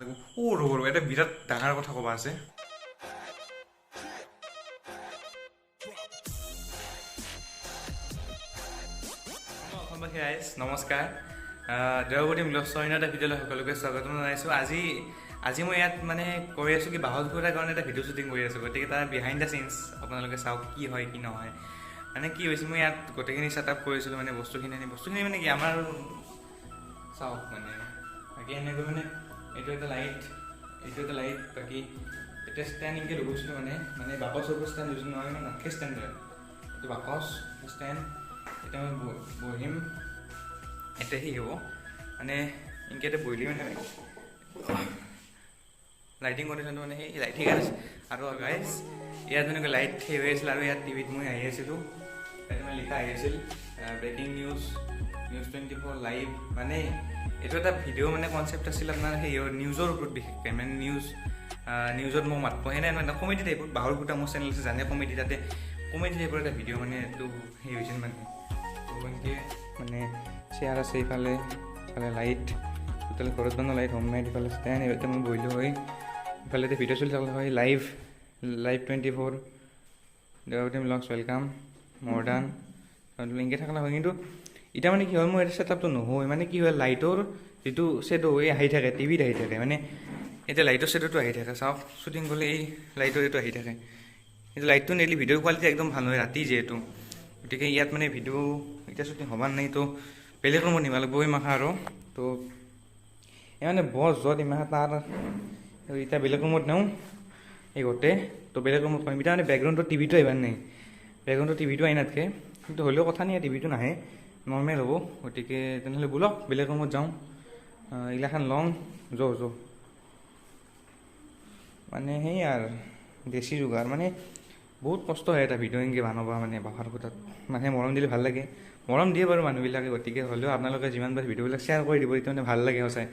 অ' ৰ'ব ৰ'ব, এটা বিৰাট ডাঙৰ কথা ক'ব আছে। অসমবাসী ৰাইজ নমস্কাৰ, দেৱপতি ব্লগছৰ অন্য এটা ভিডিঅ'লৈ সকলোকে স্বাগতম জনাইছোঁ। আজি মই ইয়াত মানে কৰি আছোঁ কি, বাহত ঘূৰাৰ কাৰণে এটা ভিডিঅ' শ্বুটিং কৰি আছোঁ। গতিকে তাৰ বিহাইণ্ড the scenes আপোনালোকে চাওক কি হয় কি নহয়। মানে কি হৈছে, মই ইয়াত গোটেইখিনি ছেট আপ কৰিছিলোঁ, মানে বস্তুখিনি আনি, বস্তুখিনি মানে কি আমাৰ চাওক মানে বাকী এনেকৈ মানে এইটো এটা লাইট, এইটো এটা লাইট, বাকী এতিয়া ষ্টেণ্ড এনেকৈ লগাইছিলোঁ, মানে মানে বাকচৰ ওপৰত ষ্টেণ্ড লৈছিলোঁ, নহয় মানে নাথাকে ষ্টেণ্ড, এইটো বাকচ ষ্টেণ্ড। এতিয়া মই বহিম, এতিয়া সেই হ'ব মানে এনেকৈ এতিয়া বহিলি মানে লাইটিং কণ্ডিশ্যনটো মানে সেই লাইট ঠিক আছে। আৰু গাইজ ইয়াত যেনেকৈ লাইট সেই হৈ আছিল, আৰু ইয়াত টিভিত মই আহি আছিলোঁ, তাত মানে লিখা আহি আছিল ব্ৰেকিং নিউজ, নিউজ 24 লাইভ। মানে এইটো এটা ভিডিঅ' মানে কনচেপ্ট আছিল আপোনাৰ সেই নিউজৰ ওপৰত বিশেষকৈ, মানে নিউজত মোক মাতব সেনে মানে কমেডি টাইপৰ, বাঁহৰ খুঁটা মোৰ চেনেল আছে জানে কমেডি, তাতে কমেডি টাইপৰ এটা ভিডিঅ' মানে এইটো সেই হৈছিল। মানে এনেকৈ মানে চেয়াৰ আছে ইফালে, ইফালে লাইট, টোটেল ঘৰত বনোৱা লাইট, হোম মেড, ইফালে ষ্টেণ্ড, এইফালে মই বহিলোঁ হয়, ইফালে এতিয়া ভিডিঅ' চলি থাকিলে হয় লাইভ, লাইভ 24 দেৱপতি ব্লগছ welcome modern এনেকৈ থাকিলে হয়। কিন্তু এতিয়া মানে কি হয়, মোৰ এটা ছেটআপটো নহয়, মানে কি হয় লাইটৰ যিটো শ্বেড' এই আহি থাকে, টিভিত আহি থাকে, মানে এতিয়া লাইটৰ শ্বেড'টো আহি থাকে। চাওক শ্বুটিং কৰিলে এই লাইটৰ এইটো আহি থাকে, কিন্তু লাইটটো নিদিলে ভিডিঅ'ৰ কোৱালিটি একদম ভাল নহয় ৰাতি যিহেতু। গতিকে ইয়াত মানে ভিডিঅ' এতিয়া শ্বুটিং হ'ব নাই, তো বেলেগ ৰুমত নিব লাগিব এই মাখা আৰু। তো এই মানে বছ য'ত ইমাখা তাৰ এতিয়া বেলেগ ৰুমত নিওঁ এই গোটেই, তো বেলেগ ৰুমত কৰিম। এতিয়া মানে বেকগ্ৰাউণ্ডত টিভিটো আহিব নাই, বেকগ্ৰাউণ্ডত টিভিটো আহি নাথাকে, কিন্তু হ'লেও কথা নাই, টিভিটো নাহে, নৰ্মেল হ'ব। গতিকে তেনেহ'লে ব'লক বেলেগ ৰুমত যাওঁ, এইগিলাখান লওঁ, যৌ যৌ মানে সেই আৰু দেশী যোগাৰ। মানে বহুত কষ্ট হয় এটা ভিডিঅ' এনেকৈ বনাব, মানে বাঁহৰ খুঁটাত মানুহে মৰম দিলে ভাল লাগে, মৰম দিয়ে বাৰু মানুহবিলাকে। গতিকে হ'লেও আপোনালোকে যিমান পাৰে ভিডিঅ'বিলাক শ্বেয়াৰ কৰি দিব, তেতিয়া মানে ভাল লাগে সঁচাই।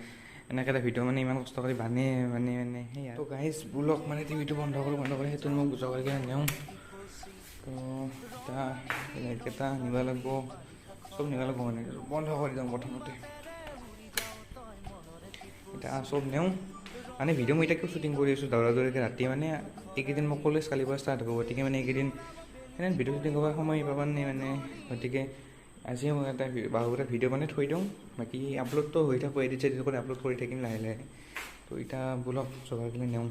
এনেকৈ এটা ভিডিঅ' মানে ইমান কষ্ট কৰি বানে মানে মানে সেই আৰু। তো গাইজ বোলক মানে টিভিটো বন্ধ কৰোঁ, বন্ধ কৰি সেইটো মোক জগাই কিনে নিওঁ। তো এতিয়া লাইটকেইটা নিব লাগিব, চব নিব লাগিব, মানে বন্ধ কৰি দিওঁ প্ৰথমতে, এতিয়া চব নিওঁ। মানে ভিডিঅ' মই এতিয়া কিয় শ্বুটিং কৰি আছোঁ দৌৰা দৌৰিকৈ ৰাতি, মানে এইকেইদিন মই কলেজ কালিৰ পৰা ষ্টাৰ্ট হ'ব, গতিকে মানে এইকেইদিন এনে ভিডিঅ' শ্বুটিং কৰিব সময় পাবা নাই মানে। গতিকে আজি মই এটা বাহুটা ভিডিঅ' বনাই থৈ দিওঁ, বাকী আপলোডটো হৈ থাকোঁ, এডিট চেডিট কৰি আপলোড কৰি থাকিম লাহে লাহে। তো এতিয়া বোলক জগাৰখিনি নিওঁ।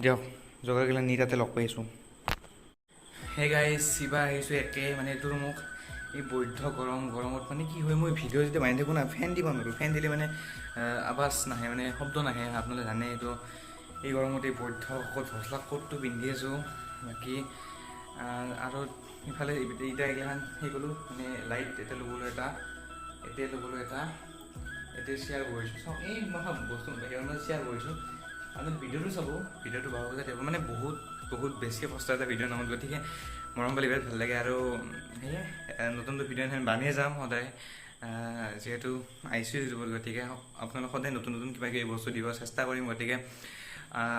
দিয়ক জগাৰগিলা নি তাতে লগ পাইছোঁ। হে গাইজ কিবা আহিছোঁ একে মানে এইটো মোক এই বৈধ গৰম, গৰমত মানে কি হয়, মই ভিডিঅ' যেতিয়া বনাই থাকোঁ না, ফেন দিব নোৱাৰোঁ, ফেন দিলে মানে আৱাজ নাহে, মানে শব্দ নাহে, আপোনালোকে জানে এইটো। এই গৰমত এই বৈধ ক'ত হচলা কোটটো পিন্ধি আছোঁ। বাকী আৰু ইফালে এতিয়া এইগিলাখান সেই ক'লোঁ মানে লাইট এতিয়া ল'বলৈ এটা, এতিয়া ল'বলৈ এটা, এতিয়া চেয়াৰ বহিছোঁ। চাওক এই মই বস্তু চেয়াৰ বহিছোঁ, আপুনি ভিডিঅ'টো চাব, ভিডিঅ'টো ভাল থাকিব। মানে বহুত বহুত বেছি কষ্ট এটা ভিডিঅ' নামত, গতিকে মৰম পালে বিৰাট ভাল লাগে। আৰু সেয়ে নতুন নতুন ভিডিঅ' বানিয়ে যাম সদায়, যিহেতু আহিছোঁ ইউটিউবত, গতিকে আপোনালোক সদায় নতুন নতুন কিবা কিবি বস্তু দিব চেষ্টা কৰিম। গতিকে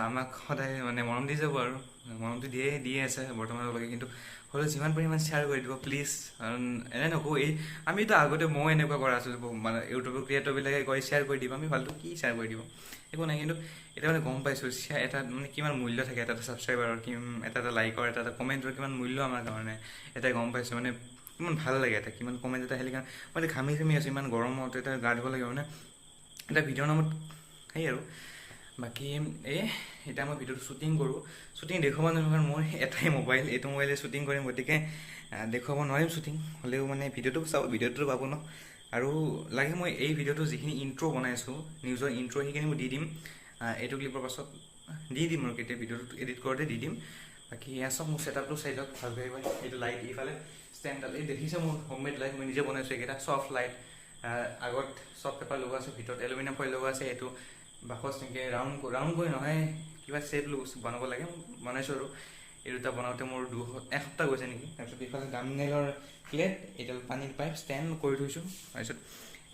আমাক সদায় মানে মৰম দি যাব, আৰু মৰমটো দিয়ে আছে বৰ্তমানলৈকে। কিন্তু হ'লেও যিমান পাৰি সিমান শ্বেয়াৰ কৰি দিব প্লিজ, কাৰণ এনে নকওঁ, এই আমিতো আগতে ময়ো এনেকুৱা কৰা আছিলোঁ, মানে ইউটিউবৰ ক্ৰিয়েটৰবিলাকে কয় শ্বেয়াৰ কৰি দিব, আমি ভালটো কি শ্বেয়াৰ কৰি দিব, একো নাই। কিন্তু এতিয়া মানে গম পাইছোঁ শ্বেয়াৰ এটা মানে কিমান মূল্য থাকে, এটা এটা ছাবস্ক্ৰাইবাৰৰ, এটা এটা লাইকৰ, এটা এটা কমেণ্টৰ কিমান মূল্য আমাৰ কাৰণে, এতিয়া গম পাইছোঁ মানে কিমান ভাল লাগে। এটা কিমান কমেণ্ট এটা আহিলে, কাৰণ মই এতিয়া ঘামি চামি আছোঁ ইমান গৰমত, এতিয়া গা ধুব লাগিব, মানে এটা ভিডিঅ'ৰ নামত সেই আৰু। বাকী এই এতিয়া মই ভিডিঅ'টো শ্বুটিং কৰোঁ, শ্বুটিং দেখুৱাব নোৱাৰিম কাৰণ মোৰ এটাই মোবাইল, এইটো মোবাইলে শ্বুটিং কৰিম, গতিকে দেখুৱাব নোৱাৰিম শ্বুটিং, হ'লেও মানে ভিডিঅ'টো চাব, ভিডিঅ'টো পাব ন। আৰু লাগে মই এই ভিডিঅ'টো যিখিনি ইণ্ট্ৰ' বনাইছোঁ, নিউজৰ ইণ্ট্ৰ', সেইখিনি মই দি দিম এইটো ক্লিপৰ পাছত দি দিম, আৰু কেতিয়া ভিডিঅ'টো এডিট কৰোঁতে দি দিম। বাকী এয়া চব মোৰ ছেটআপটো চাই লওক ভালকৈ, এইটো লাইট, ইফালে ষ্টেণ্ডডাল, এই দেখিছে মোৰ হোমমেড লাইট, মই নিজে বনাইছোঁ এইকেইটা চফ্ট লাইট, আগত চফ্ট পেপাৰ লগোৱা আছে, ভিতৰত এলুমিনিয়াম ফইল লগোৱা আছে, এইটো বাকচ এনেকৈ ৰাউণ্ড ৰাউণ্ড কৰি নহয় কিবা শ্বেপ বনাব লাগে, বনাইছোঁ। আৰু এই দুটা বনাওঁতে মোৰ এসপ্তাহ গৈছে নেকি। তাৰপিছত এইফালে গামনেলৰ প্লেট, এইডাল পানীৰ পাইপ ষ্টেণ্ড কৰি থৈছোঁ। তাৰপিছত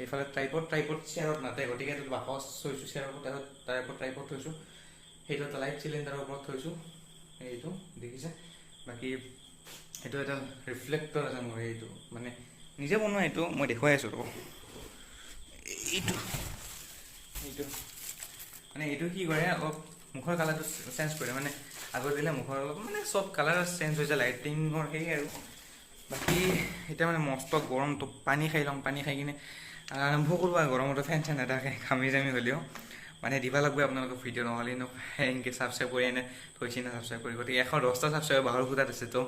এইফালে ট্ৰাইপড চেয়াৰত নাথাকে, গতিকে এইটো বাকচ থৈছোঁ চেয়াৰৰ ওপৰত, তাৰপিছত ট্ৰাইপড থৈছোঁ, সেইটো এটা লাইট চিলিণ্ডাৰৰ ওপৰত থৈছোঁ, এইটো দেখিছে। বাকী এইটো এটা ৰিফ্লেক্টৰ আছে মোৰ, এইটো মানে নিজে বনোৱা এইটো মই দেখুৱাই আছোঁ ৰ'ব। এইটো এইটো মানে এইটো কি কৰে, অলপ মুখৰ কালাৰটো চেঞ্জ কৰে, মানে আগত দিলে মুখৰ অলপ মানে চব কালাৰ চেঞ্জ হৈ যায় লাইটিঙৰ, সেই আৰু। বাকী এতিয়া মানে মস্ত গৰমটো, পানী খাই ল'ম, পানী খাই কিনে আৰম্ভ কৰোঁ আৰু। গৰমতে ফেন চেন নাথাকে, ঘামি জামি হ'লেও মানে দিব লাগিব আপোনালোকক ভিডিঅ', নহ'লে এনেকৈ ছাবস্ক্ৰাইব কৰি এনে থৈছে না ছাবস্ক্ৰাইব কৰি। গতিকে 110টা ছাবস্ক্ৰাইবাৰ বাঁহৰ খুঁটাত আছে, তো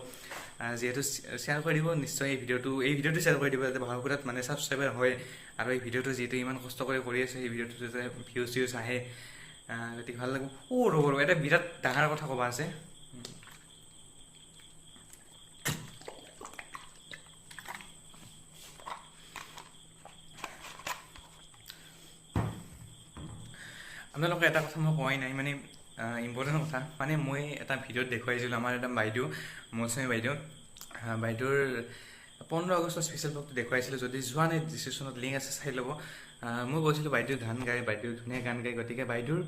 যিহেতু শ্বেয়াৰ কৰি দিব নিশ্চয় এই ভিডিঅ'টো, এই ভিডিঅ'টো শ্বেয়াৰ কৰি দিব যাতে বাঁহৰ খুঁটাত মানে ছাবস্ক্ৰাইবাৰ হয়, আৰু এই ভিডিঅ'টো যিহেতু ইমান কষ্ট কৰি কৰি আছে, সেই ভিডিঅ'টো যাতে ভিউজ চিউজ আহে, গতিকে ভাল লাগিব। অ' ৰ'ব ৰ'ব, এটা বিৰাট ডাঙৰ কথা ক'ব আছে। আপোনালোকে এটা কথা মই কোৱাই নাই, মানে ইম্পৰ্টেণ্ট কথা, মানে মই এটা ভিডিঅ'ত দেখুৱাইছিলোঁ আমাৰ এটা বাইদেউ, মৌচুমী বাইদেউ, বাইদেউৰ 15 আগষ্টৰ স্পেচিয়েল ব্লগটো দেখুৱাইছিলোঁ। যদি যোৱা নাই ডিছক্ৰিপশ্যনত লিংক আছে, চাই ল'ব। মই কৈছিলোঁ বাইদেউ গান গায়, বাইদেউ ধুনীয়া গান গায়, গতিকে বাইদেউৰ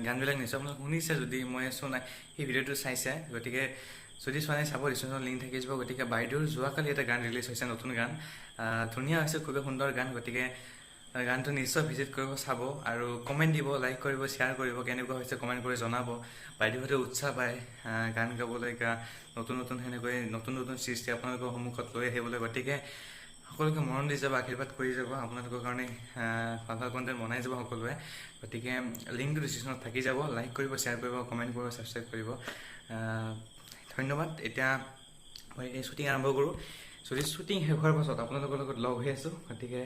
গানবিলাক নিশ্চয় আপোনালোকে শুনিছে, যদি মই চোৱা নাই সেই ভিডিঅ'টো চাইছে, গতিকে যদি চোৱা নাই চাব, ডিছক্ৰিপশ্যনত লিংক থাকি যাব। গতিকে বাইদেউৰ যোৱাকালি এটা গান ৰিলিজ হৈছে, নতুন গান, ধুনীয়া হৈছে, খুবেই সুন্দৰ গান, গতিকে গানটো নিশ্চয় ভিজিট কৰিব, চাব আৰু কমেণ্ট দিব, লাইক কৰিব, শ্বেয়াৰ কৰিব, কেনেকুৱা হৈছে কমেণ্ট কৰি জনাব। বাইদেউহঁতে উৎসাহ পায় গান গাবলৈ, নতুন নতুন সেনেকৈ নতুন নতুন সৃষ্টি আপোনালোকৰ সন্মুখত লৈ আহিবলৈ। গতিকে সকলোকে মৰম দি যাব, আশীৰ্বাদ কৰি যাব, আপোনালোকৰ কাৰণে ভাল ভাল কণ্টেণ্ট বনাই যাব সকলোৱে। গতিকে লিংকটো ডিছক্ৰিপশ্যনত থাকি যাব, লাইক কৰিব, শ্বেয়াৰ কৰিব, কমেণ্ট কৰিব, ছাবস্ক্ৰাইব কৰিব। ধন্যবাদ। এতিয়া মই এই শ্বুটিং আৰম্ভ কৰোঁ, যদি শ্বুটিং শেষ হোৱাৰ পাছত আপোনালোকৰ লগত লগ হৈ আছোঁ। গতিকে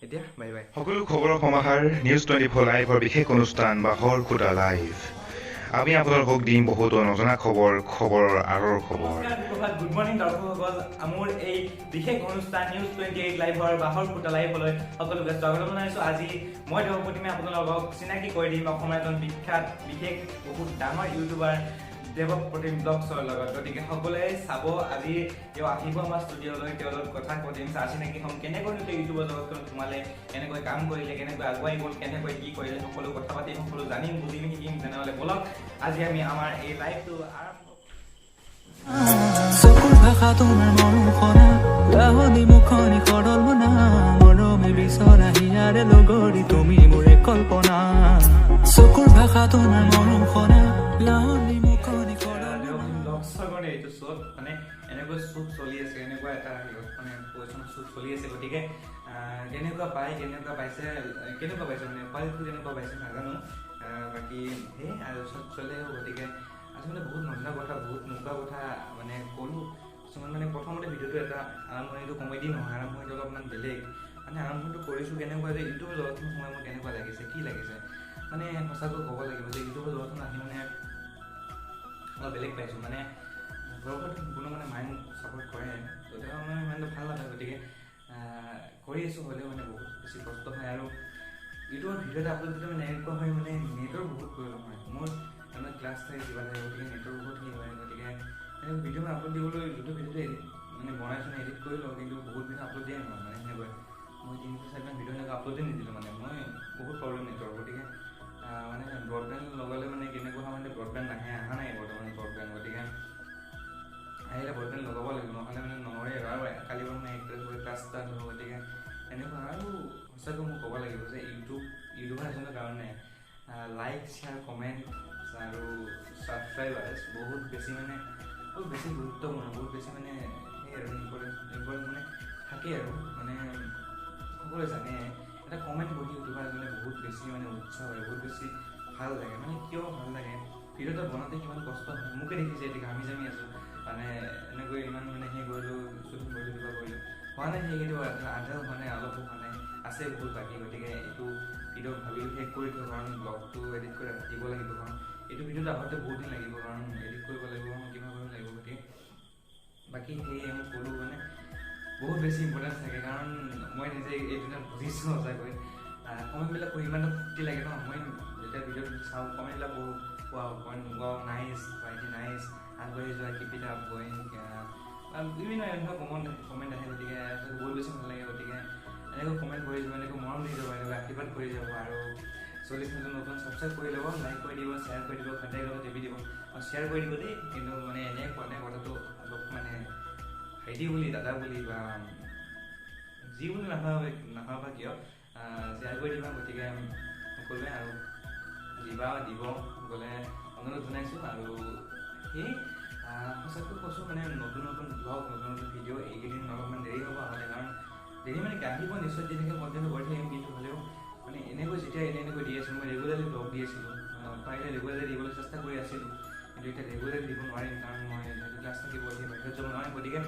এতিয়া বাই বাই। সকলো খবৰৰ সমাহাৰ নিউজ 24 লাইভৰ বিশেষ অনুষ্ঠান বাঁহৰ খুঁটা লাইভ। আমি আপোনালোকক দিম বহুতো নজনা খবৰ, খবৰৰ আঁৰৰ খবৰ। গুড মৰ্ণিং দৰ্শকসকল, মোৰ এই বিশেষ অনুষ্ঠান নিউজ 28 লাইভৰ বাঁহৰ খুঁটা লাইভলৈ সকলোকে স্বাগতম জনাইছোঁ। আজি মই দেৱপ্ৰতিমে আপোনালোকক চিনাকি কৰি দিম অসমৰ এজন বিখ্যাত বিশেষ বহুত ডাঙৰ ইউটিউবাৰ দেৱপ্ৰতিম ব্লগছৰ লগত। গতিকে সকলোৱে চাব, আজি তেওঁ আহিব আমাৰ ষ্টুডিঅ'লৈ, তেওঁৰ লগত কথা পাতিম, চা চিনাকি হ'ম, কেনেকৈ তেওঁ ইউটিউবৰ জগতখনত সোমালে, কেনেকৈ কাম কৰিলে, কেনেকৈ আগুৱাই গ'ল, কেনেকৈ কি কৰিলে, সকলো কথা পাতিম, সকলো জানিম, বুজিম, শিকিম। তেনেহ'লে ব'লক আজি আমি আমাৰ এই লাইভটো আৰম্ভ। চকুৰ ভাষা তোমাৰ মৰম সনা, লাহনি মুখনি সৰল মনা, মৰমে বিচৰা হিয়াৰে লগৰী তুমি মোৰে কল্পনা। চকুৰ ভাষা তোমাৰ মৰম সনা, লাহনি মুখনি সৰল ব্লগছৰ কাৰণে এইটো শ্ব'ত মানে এনেকৈ শ্বুট চলি আছে, এনেকুৱা এটা মানে পজিশ্যনত শ্বুট চলি আছে। গতিকে কেনেকুৱা পায়, কেনেকুৱা পাইছে, কেনেকুৱা পাইছে মানে কোৱালিটিটো কেনেকুৱা পাইছে নাজানো, বাকী সেই আৰু শ্বুট চলি থাকিব। গতিকে আজি মানে বহুত নজনা কথা, বহুত নোকোৱা কথা মানে ক'লোঁ কিছুমান। মানে প্ৰথমতে ভিডিঅ'টো এটা আৰম্ভণিটো কমেডি নহয়, আৰম্ভণিটো অলপমান বেলেগ, মানে আৰম্ভণিটো কৰিছোঁ কেনেকুৱা যে ইউটিউবৰ জগতখন সোমাই মোৰ কেনেকুৱা লাগিছে, কি লাগিছে, মানে সঁচাকৈ ক'ব লাগিব যে ইউটিউবৰ জগতখন আহি মানে অলপ বেলেগ পাইছোঁ। মানে ঘৰৰ কোনো মানে মায়ে মোক ছাপোৰ্ট কৰে, যদিও মানে ইমানটো ভাল নাপায়, গতিকে কৰি আছোঁ হ'লেও মানে বহুত বেছি কষ্ট হয়। আৰু ইউটিউবৰ ভিডিঅ' এটা আপলোড দিওঁতে মানে এনেকুৱা হয়, মানে নেটৰ বহুত প্ৰয়োজন হয়। মোৰ তাৰমানে ক্লাছ থাকে, কিবা থাকে, গতিকে নেটৰ বহুত হেৰি হয়। গতিকে এনেকৈ ভিডিঅ' মই আপলোড দিবলৈ যোনটো ভিডিঅ'টো এডিট মানে বনাইছোঁ, এডিট কৰি লওঁ, কিন্তু বহুত ভিডিঅ' আপলোড দিয়াই নহয়। মানে সেনেকৈ মই 3টা 4টামান ভিডিঅ' সেনেকৈ আপলোডেই নিদিলোঁ, মানে মই বহুত প্ৰব্লেম নেটৰ। গতিকে মানে ব্ৰডবেণ্ড লগালে মানে কেনেকুৱা হয়, মানে ব্ৰডবেণ্ড নাহে, অহা নাই বৰ্তমান ব্ৰডবেণ্ড, গতিকে আহিলে ব্ৰডবেণ্ড লগাব লাগিব, নহ'লে মানে নহয়ে। আৰু কালি পৰা মানে 1 তাৰিখৰ ক্লাছ ষ্টাৰ্ট হ'ব, গতিকে এনেকুৱা। আৰু সঁচাকৈ মোক ক'ব লাগিব যে ইউটিউবাৰ এজনৰ কাৰণে লাইক, শ্বেয়াৰ, কমেণ্ট আৰু ছাবস্ক্ৰাইবাৰ্ছ বহুত বেছি মানে বহুত বেছি গুৰুত্বপূৰ্ণ, বহুত বেছি মানে সেই আৰু ইম্পৰ্টেণ্ট মানে থাকে আৰু মানে সকলোৱে জানে এটা কমেণ্ট পঢ়ি ইউটিউবাৰ এজনে বহুত বেছি মানে উৎসাহ হয়, বহুত বেছি ভাল লাগে। মানে কিয় ভাল লাগে, ভিডিঅ' এটা বনাওঁতে কিমান কষ্ট হয়, মোকে দেখিছে এতিয়া ঘামি জামি আছোঁ, মানে এনেকৈ ইমান মানে সেই কৰিলোঁ, শ্বুটিং কৰিলোঁ, কিবা কৰিলোঁ, হোৱা নাই সেই, কিন্তু আধাও হোৱা নাই, অলপো হোৱা নাই, আছে বহুত বাকী। গতিকে এইটো ভিডিঅ' ভাবিলোঁ শেষ কৰি থওঁ, কাৰণ ব্লগটো এডিট কৰি দিব লাগিব, কাৰণ এইটো ভিডিঅ'টো আহোঁতে বহুত দিন লাগিব, কাৰণ এডিট কৰিব লাগিব, কিবা কৰিব লাগিব। গতিকে বাকী সেয়ে মই ক'লোঁ মানে বহুত বেছি ইম্পৰ্টেঞ্চ থাকে, কাৰণ মই নিজে এই দুদিনত বুজিছোঁ সঁচাকৈ। কমেণ্টবিলাক পঢ়ি ইমান এটা ফূৰ্তি লাগে ন, মই যেতিয়া ভিডিঅ'টো চাওঁ কমেণ্টবিলাক পঢ়োঁ, ৱাও কমেণ্ট, ৱাও নাইচ, ভাইটি নাইচ, আগবাঢ়ি যোৱা, কিপ it up going, বিভিন্ন এনেকুৱা কমেণ্ট আহে। গতিকে বহুত বেছি ভাল লাগে। গতিকে এনেকৈ কমেণ্ট কৰি যাব, এনেকৈ মৰম দি যাব, এনেকৈ আশীৰ্বাদ কৰি যাব। আৰু 40 নতুন নতুন ছাবস্ক্ৰাইব কৰি ল'ব, লাইক কৰি দিব, শ্বেয়াৰ কৰি দিব, ঘণ্টাই ঘণ্টা টিপি দিব আৰু শ্বেয়াৰ কৰি দিব দেই। কিন্তু মানে এনেই কোৱা নাই কথাটো, অলপ মানে ভাইটি বুলি, দাদা বুলি বা যি বুলি নাভাবা নাভাবা কিয়, শ্বেয়াৰ কৰি দিবা। গতিকে সকলোৱে আৰু দিবা, দিব গ'লে অনুৰোধ জনাইছোঁ। আৰু সেই সঁচাকৈ কৈছোঁ, মানে নতুন নতুন ব্লগ, নতুন নতুন ভিডিঅ' এইকেইদিন অলপমান দেৰি হ'ব আহোঁতে। কাৰণ দেৰি মানে কি, আহিব নিশ্চয়, দি থাকিম, কণ্টিনিউ কৰি থাকিম। কিন্তু হ'লেও মানে এনেকৈ যেতিয়া এনেকৈ দি আছিলোঁ, মই ৰেগুলাৰলি ব্লগ দি আছিলোঁ, পাৰিলে ৰেগুলাৰলি দিবলৈ চেষ্টা কৰি আছিলোঁ। কিন্তু এতিয়া ৰেগুলাৰলি দিব নোৱাৰিম, কাৰণ মই যিহেতু ক্লাছ থাকিব, এতিয়া বাহিৰত যাব নোৱাৰিম। গতিকে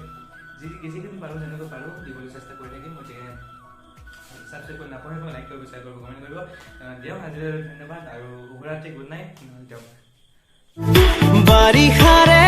যিকেইদিন পাৰোঁ, যেনেকৈ পাৰোঁ দিবলৈ চেষ্টা কৰি থাকিম। গতিকে ছাবস্ক্ৰাইব কৰি নাপাহৰিব, লাইক কৰিব, শ্বেয়াৰ কৰিব, কমেণ্ট কৰিব। দিয়ক, আজিলৈ ধন্যবাদ আৰু শুভৰাত্ৰি, গুড নাইট। দিয়ক। বাৰিষাৰে